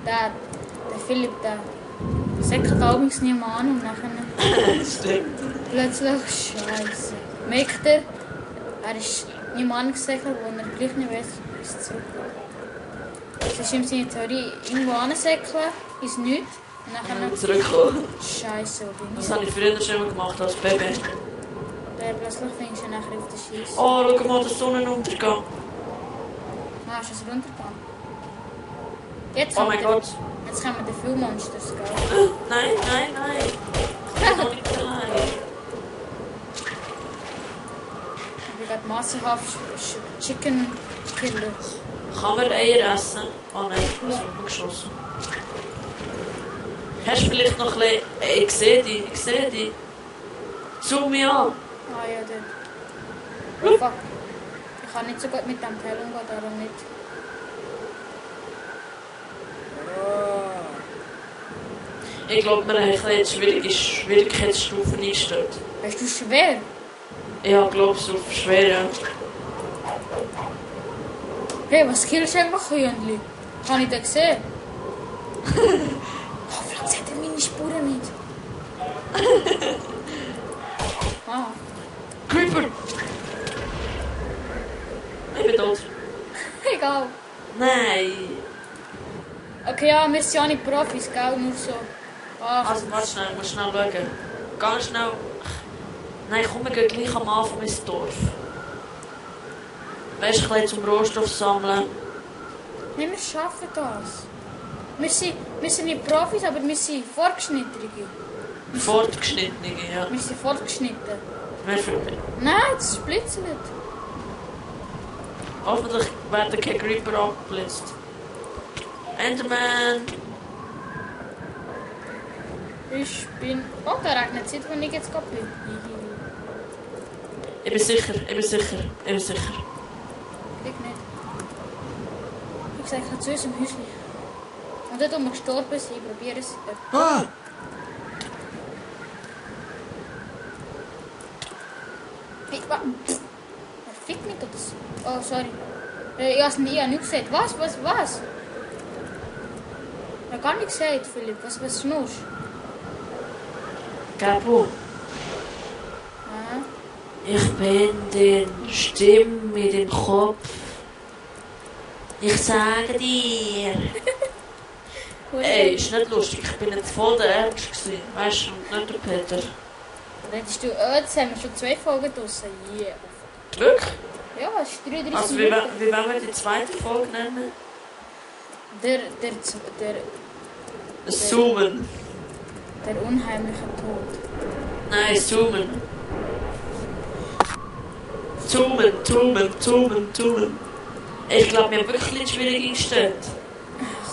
Der Philipp, der säckelt abends niemand an und nachher Stimmt. plötzlich Scheiße. Merkt er ist niemand gesäckelt, wo er gleich nicht weiß, bis zurückkommt. Es ist ihm seine Theorie, irgendwo ansäckeln, ist nichts. Und nachher Zurückkommen. Scheiße, wo bin ich? Das habe ich früher schon immer gemacht als Baby. Der plötzlich findest du nachher auf der Scheiße. Oh, schau mal, der Sonnenuntergang. Ah, ist es runtergegangen? Jetzt Oh mein Gott. Jetzt kommen die viele Monsters, gell? Nein. Ich bin noch nicht allein. Ich bin gerade massenhaft Chicken Killer. Kann man Eier essen? Oh nein, ich bin geschossen. Hast du vielleicht noch ein bisschen... Ich sehe dich. Zoom mich an. Ah ja, dort. Oh fuck. Ich kann nicht so gut mit dem Teil umgehen, darum nicht. Ich glaube, wir haben ein bisschen schwierige Schwierigkeitsstufen eingestellt. Bist du schwer? Ja, glaube ich, auf schwer, ja. Hey, was killst du eigentlich, Hühnchen? Kann ich das sehen? Oh, vielleicht sieht er meine Spuren nicht. Ah. Creeper! Ich bin tot. Egal. Nein! Okay, ja, wir sind ja nicht Profis, gell? Nur so. Ach, Also, warte schnell, ich muss schnell schauen. Ganz schnell. Nein, komm, wir gehen gleich am Anfang ins Dorf. Weißt du, ein bisschen zum Rohstoff sammeln. nee, wir schaffen das. Wir sind nicht Profis, aber wir sind Fortgeschnittige. Fortgeschnittene, ja. Wir sind fortgeschnitten. Nein, das splitzt nicht. Hoffentlich werden keine Creeper abgeblitzt. Enderman! Ich bin... Oh, da regnet es nicht, wo ich jetzt gerade bin. Ich bin sicher. Krieg nicht. Ich sage zu uns im Häuschen. Und dort, wo wir gestorben sind, ich probiere es. Ah! Fick mich das. Oh, sorry. Ich habe nicht gesehen. Was? Ich habe gar nicht gesagt, Philipp. Was schnurst Gabo, du? ich bin die Stimme in dem Kopf. Ich sage dir. Ey, ist nicht lustig. Ich bin jetzt voll der Ernst gewesen. Weißt du, nicht der Peter. Redest du, jetzt haben wir schon 2 Folgen draussen. Yeah. Wirklich? Ja, es ist 33 Also, wie wollen wir die zweite Folge nennen? Der Zoomen. der unheimliche Tod. Nein, zoomen. Zoomen. Ich glaube, wir haben wirklich nicht schwierig eingestellt.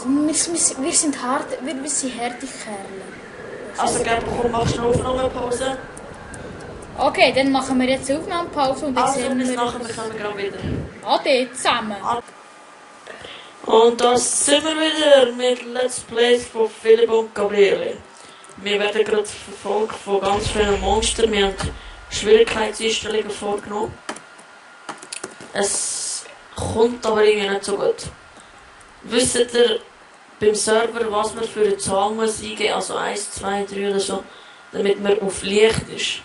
Komm, wir sind hart, wir sind harte Kerle. Also, komm, machst du eine Aufnahmepause? Okay, dann machen wir jetzt eine Aufnahmepause und dann Also, sehen bis wir... nachher, wir kommen gerade wieder. Ade, zusammen. Und da sind wir wieder mit Let's Plays von Philipp und Gabriele. Wir werden gerade verfolgt von ganz vielen Monstern. Wir haben Schwierigkeitseinstellungen vorgenommen. Es kommt aber irgendwie nicht so gut. Wisst ihr beim Server, was man für eine Zahl muss eingeben, also 1, 2, 3 oder so, damit man auf Licht ist?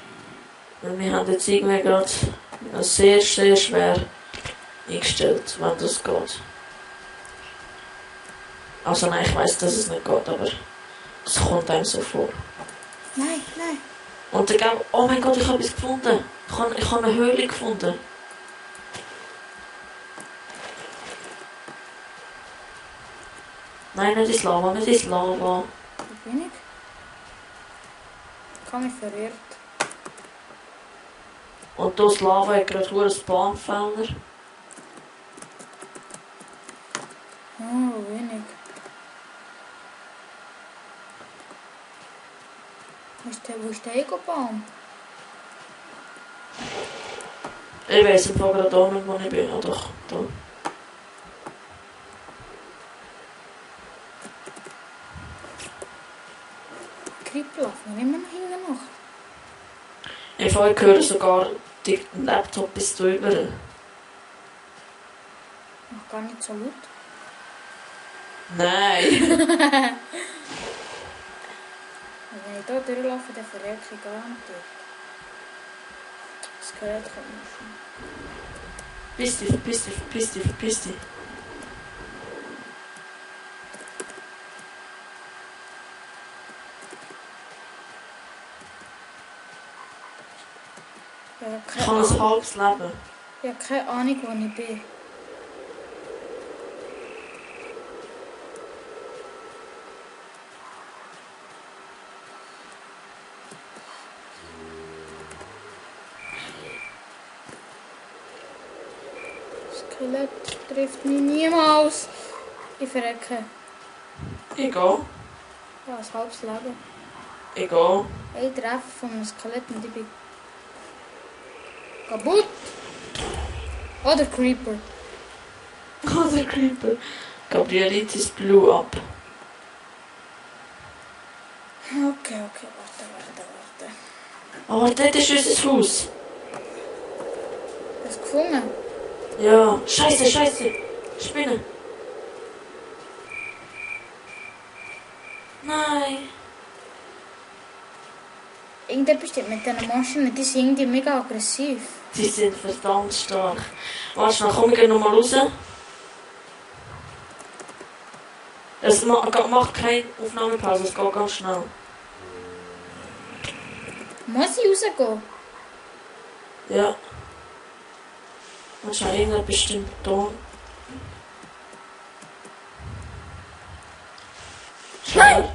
Weil wir haben jetzt irgendwie gerade sehr schwer eingestellt, wenn das geht. Also nein, ich weiss, dass es nicht geht, aber es kommt einem so vor. Nein. Und dann gab oh mein Gott, ich habe etwas gefunden. Ich habe eine Höhle gefunden. Nein, nicht ins Lava. Wo bin ich? Ich habe mich verirrt. Und das Lava hat gerade ein Bahnfelder. Oh, wo bin ich? Wo ist der Egobaum? Ich weiss im Fall gerade auch nicht, wo ich bin. Oder da. Krippel laufen immer noch hinten nach. Im Fall, ich höre sogar den Laptop bis drüber. Noch gar nicht so laut. Nein. Wenn ich hier durchlaufe, dann verrecke ich garantiert. Das Skelett kommt nicht schon. Verpiss dich. Ich habe ein halbes Leben. Ich habe keine Ahnung, wo ich bin. Das Skelett trifft mich niemals. Ich verrecke. Ich gehe. Ja, ein halbes Leben. Ich gehe. Ein Treffer von einem Skelett und ich bin kaputt. Oder Creeper. Oh, der Creeper. Gabrielitis blew up. Okay, warte. Oh, dort ist unser Haus. Hast du gefunden? Ja. Scheiße. Spinne. Nein. Irgendetwas stimmt mit diesen Monstern, die sind irgendwie mega aggressiv. Die sind verdammt stark. Warte schnell, komm ich nochmal raus. Es macht keine Aufnahmepause, es geht ganz schnell. Muss ich rausgehen? Ja. Wahrscheinlich irgendein bestimmter Ton. Nein!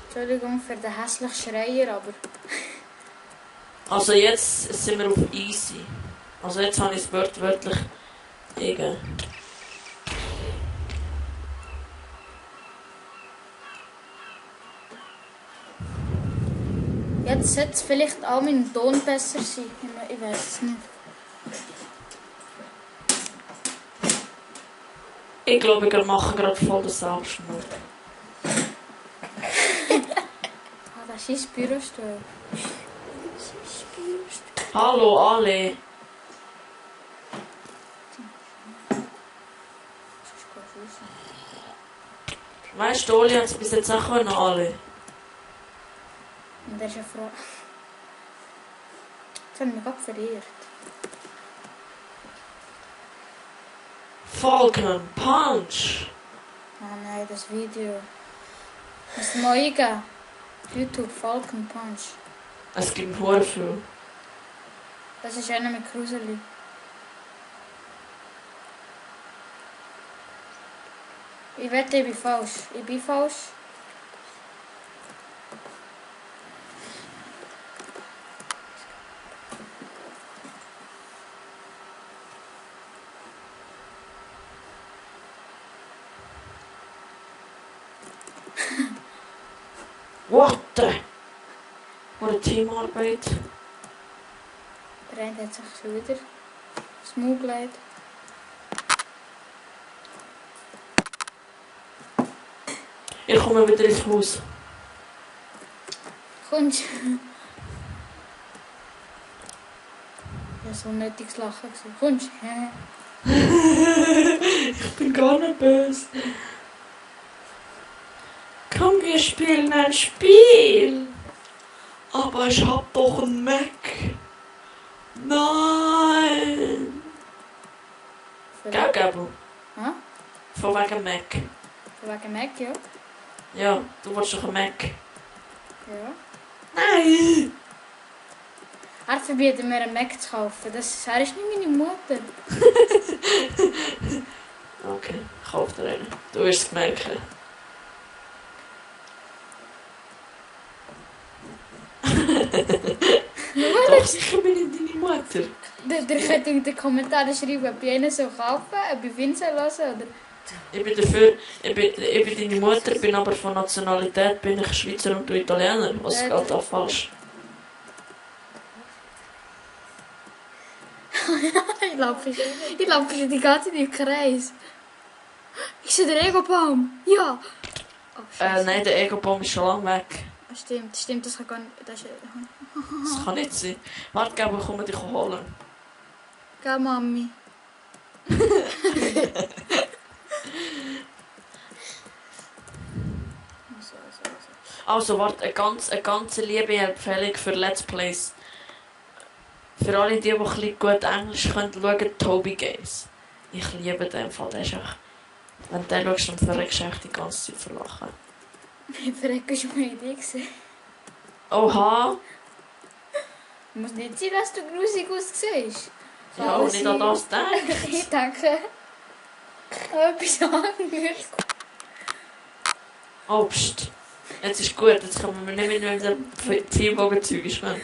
Entschuldigung für den hässlichen Schreier, aber... Also jetzt sind wir auf easy. Also jetzt habe ich es wörtlich eingegeben. Jetzt sollte es vielleicht auch mit dem Ton besser sein. Ich weiß es nicht. Ich glaube, wir machen gerade voll den Selbstmord. Das ist Bürostuhl. Hallo alle. Weißt du, Oli hat es bis jetzt auch noch alle. Und er ist eine Frau. Jetzt habe ich mich gerade verirrt. Falcon Punch. Ah nein, das Video. Das neue geben. YouTube Falcon Punch. Es gibt sehr viel. Das ist einer mit Kruseli. Ich wette, ich bin falsch. Ich bin falsch. What the? What a Teamarbeit. Der eine hat sich schon wieder das Maul gelegt. Ich komme wieder ins Haus. Kommst du? Das war so ein nötiges Lachen. Kommst du? Ich bin gar nicht böse. Komm, wir spielen ein Spiel. Aber ich hab doch einen Mac. Nein. Gell, Gabo? Hä? Von wegen Mac. Von wegen Mac, ja? Ja, du willst doch einen Mac. Ja. Nein. Er verbietet mir einen Mac zu kaufen. Er ist nicht meine Mutter. Okay, kauf dir einen. Du wirst es merken. Doch sicher bin ich deine Mutter. Ihr könnt in den Kommentaren schreiben, ob ich einen so kaufen soll, ob ich Vince hören oder... Ich bin dafür, ich bin deine Mutter, bin aber von Nationalität bin ich Schweizer und du Italiener. Was geht da falsch? ich laufe die ganze Zeit im Kreis. Ich sehe den Ego-Baum. Ja. Oh, Nein, der Ego-Baum ist schon lange weg. Stimmt, das kann gar nicht... Das kann nicht sein. Warte, Gabo, ich komme dich holen. Gell, Mami? Also, warte, eine ganze liebe Empfehlung für Let's Plays. Für alle die ein bisschen gut Englisch können, schauen Toby Games. Ich liebe den Fall, der ist echt... Wenn du den schaust, dann verreckst du echt die ganze Zeit vor Lachen. Ich verrecke schon mal Idee gesehen. Oha! Muss nicht sein, dass du grusig aussiehst. Ja, und nicht an das denken. Ich denke... Etwas anderes. Oh, pst. Jetzt ist gut, jetzt kommen wir nicht mehr in unser Pfeilbogenzeug schwimmen.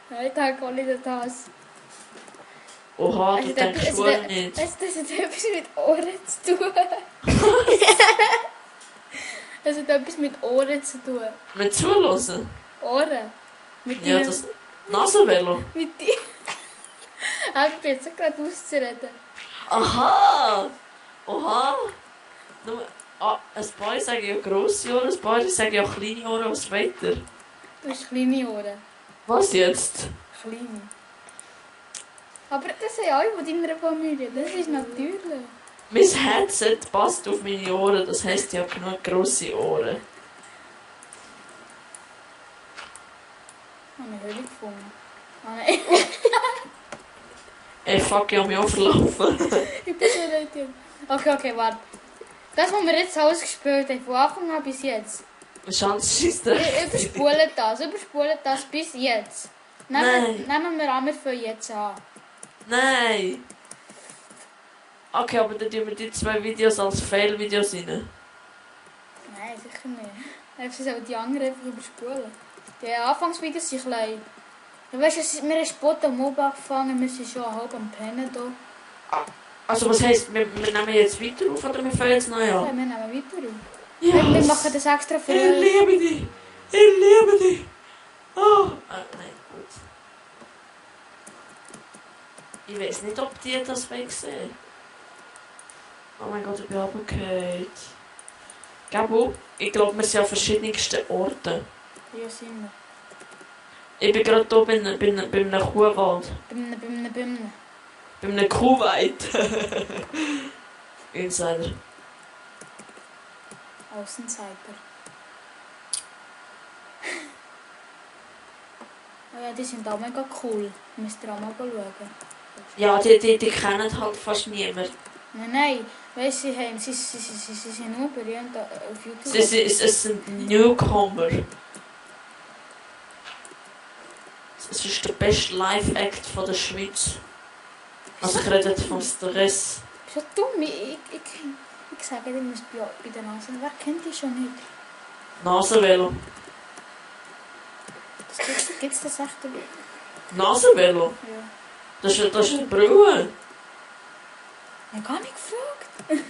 Ja, ich denke auch nicht an das. Oha, du denkst wohl nicht. Das hat etwas mit Ohren zu tun. Das hat etwas mit Ohren zu tun. Mit Zuhören? Ohren. Mit Ja, deinem- das... Nasenvelo? Mit dir. Ich bin jetzt gerade auszureden. Aha! Oha! Nur, ein paar sagen ja grosse Ohren, ein paar sagen ja kleine Ohren, was weiter? Du hast kleine Ohren. Was jetzt? Kleine. Aber das haben alle von deiner Familie. Das ist natürlich. Mein Headset passt auf meine Ohren, das heisst, ich habe genug grosse Ohren. Ich habe eine Höhle gefunden. Ah, nein. Ey, fuck, ich habe mich auch verlaufen. Ich bin schon nicht drin. Okay, warte. Das, was wir jetzt ausgespielt haben, von Anfang an bis jetzt. Schanzscheiße. Überspulen das bis jetzt. Nehmen wir an, wir fangen jetzt an. Nein! Okay, aber dann tun wir die 2 Videos als Fail-Videos rein. Nein, sicher nicht. Einfach sollen die anderen einfach überspulen. Die Anfangsvideos sind klein. Du weißt, wir haben Spot am Mob angefangen, wir sind schon halb am Pennen hier. Also was heisst, wir nehmen jetzt weiter auf oder wir fangen jetzt neu Ja, an? wir nehmen weiter auf. Ja. Wir machen das extra für Ich euch. liebe dich! Ich liebe dich! Oh! Nein, gut. Ich weiß nicht, ob die das sehen. Oh mein Gott, ich bin runtergefallen. Gabo, ich glaube, wir sind an verschiedensten Orten. Ja, sind wir. Ich bin gerade hier bei einem Kuhwald. Bimne. Bei einem Kuhweid. Insider. Außenseiter. Oh ja, die sind auch mega cool. Müsst ihr auch mal schauen. Ja, die kennen halt fast niemand. Nein. Weißt du, sie sind nur berühmt auf YouTube. Es sind Newcomer. Es ist der beste Live-Act von der Schweiz. Also ich rede vom Stress. Schon dumm. Ich sage dir, muss bei der Nase. Wer kennt die schon nicht? Nasenvelo. Gibt's das echt? Nasenvelo? Ja. Das ist eine Brille. Ich habe gar nicht gefragt.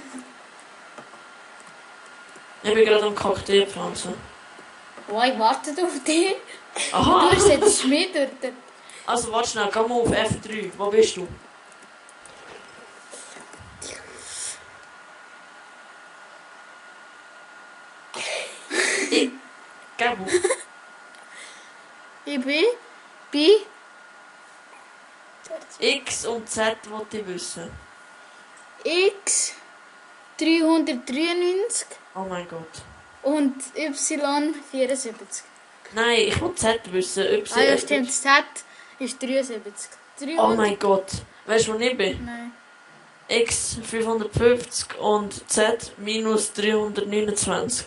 Ich bin gerade am Kakteen pflanzen. Oh, ich warte auf dich. Aha! Du setzt mich durch. Also warte schnell, geh mal auf F3. Wo bist du? Gabo. Ich bin bei X und Z wollte ich wissen. X 393 Oh mein Gott. und Y 74. Nein, ich will Z wissen. Ah ja, stimmt. Z ist 73. 300. Oh mein Gott. Weißt du, wo ich bin? Nein. X 550 und Z minus 329.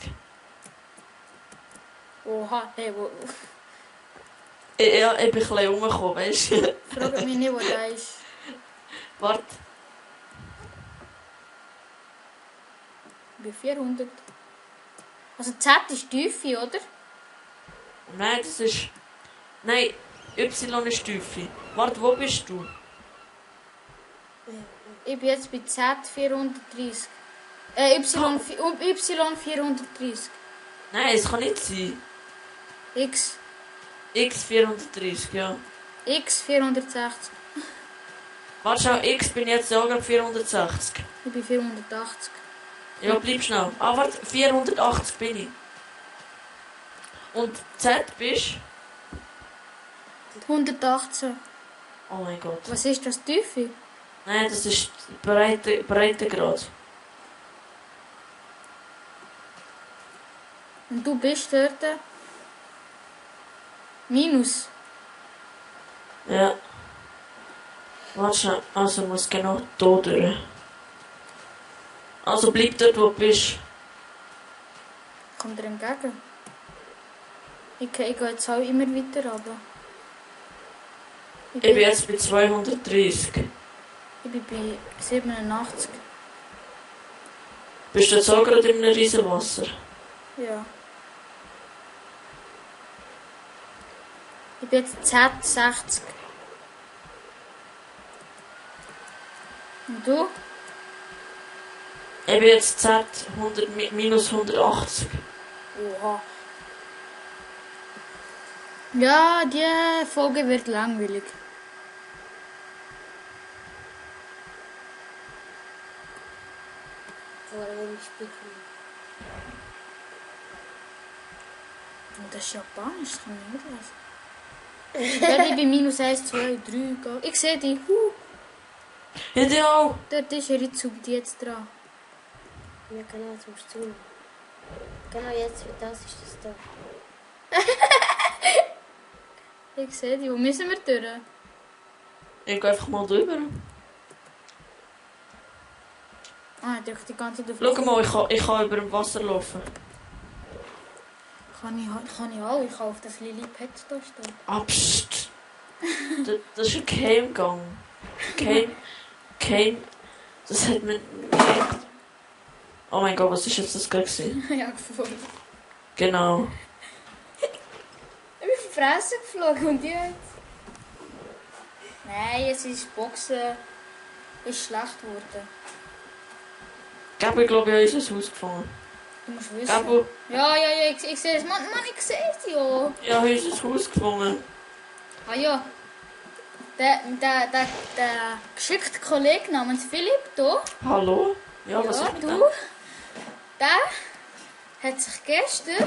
Oha, hey, wo... Ja, ich bin ein bisschen rumgekommen, weißt du? Frag mich nicht, wo der ist. Warte. Ich bin 400. Also Z ist Tiefe, oder? Nein, das ist... Nein, Y ist Tiefe. Warte, wo bist du? Ich bin jetzt bei Z 430. Y 430. Nein, es kann nicht sein. X. X 430, ja. X 460. Warte schau, X bin jetzt sogar 460. Ich bin 480. Ja, bleib schnell. Ah, warte, 480 bin ich. Und Z bist... 118. Oh mein Gott. Was ist das Tiefe? Nein, das ist Breitengrad. Und du bist dort. Minus. Ja. Warte schnell. Also muss genau hier durch. Also bleib dort, wo du bist. Kommt dir entgegen. Ich gehe jetzt auch immer weiter runter. Ich bin jetzt bei 230. Ich bin bei 87. Bist du jetzt auch gerade in einem Riesenwasser? Ja. Ich bin jetzt Z60. Und du? Ich bin jetzt Z 100, minus 180. Oha. Ja, die Folge wird langweilig. Warum spielen? Und das ist Japanisch, das kann ich nicht lesen. Ja, ich bin minus 1, 2, 3. Ich sehe dich. Ideal! Dort ist er, ich zug die jetzt dran. Ja, genau, jetzt musst du tun. Genau jetzt, wie das ist das da. Ich sehe dich. Wo müssen wir durch? Ich gehe einfach mal drüber. Ah, ich drücke die ganze Zeit auf. Schau mal, ich kann über dem Wasser laufen. Kann ich auch. Ich kann auf das Lily Pet da stehen. Ah, pst! Das ist ein Geheimgang. Geheim... Das hat man nicht... Oh mein Gott, was ist jetzt das gerade gewesen? Ja, gefunden. Genau. Ich bin auf die Fresse geflogen und jetzt? Nein, es ist Boxen. Ist schlecht geworden. Gabi, glaube ich, habe unser Haus gefunden. Du musst wissen. Gabi, Ja, ich sehe es. Mann, ich sehe es ja. ich habe unser Haus gefunden. Ah ja. Der geschickte Kollege namens Philipp hier. Hallo? Ja, was Ja, ist mit du. dem? Der hat sich gestern